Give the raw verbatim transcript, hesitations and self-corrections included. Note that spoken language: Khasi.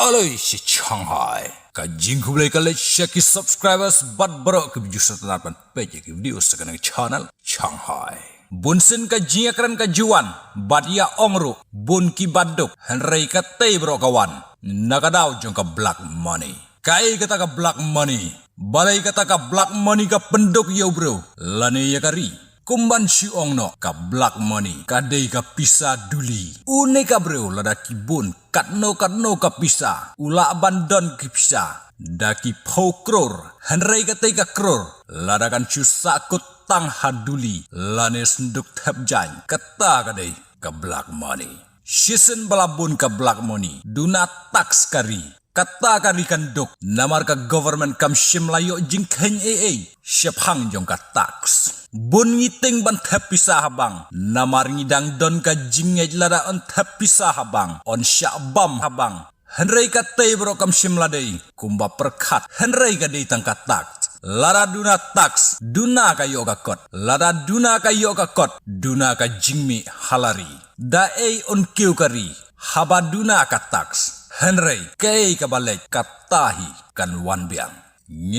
Aloi shi Shanghai. Ka jingkhublei ka leit sha ki subscribers bad baroh ki views sa tang ban peit ïa ki video sa kane ka channel Shanghai. Bun sien ka jingïakren ka ju wan bad ïa ong ruh bun ki ba duk, hynrei katei baroh ka wan na ka daw jong ka black money. Kaei kata ka black money? Balei kata ka black money ka pynduk ïa u briew lane ïa ka ri? Kumban shu ong noh, ka black money ka dei ka pisa duli. Une ka briew lada ki bun katno katno ka pisa, u lah ban don ki pisa da ki phew klur, hynrei katei ka klur lada kan shu sahkut tang ha duli lane synduk thep jaiñ, kata ka dei ka black money. Shisien ba la bun ka black money, duna tax ka ri. Kata ka ri kan duk, namar ka government kam shym la ïoh jingkheiñ ei ei shaphang jong ka tax. Bun ngi tieng ban thep pisa ha bank, namar ngi dang don ka jingngeit lada yn thep pisa ha bank yn shah bam ha bank. Hynrei katei baroh kam shym la dei kumba pyrkhat, hynrei ka dei tang ka tax. Lada duna tax, duna ka ïoh ka kot. Lada duna ka ïoh ka kot, duna ka jingmih ha la ri. Da ei yn kiew ka ri haba duna ka tax? Hynrei kaei kaba leit, kata hi kan wan biang. Ngi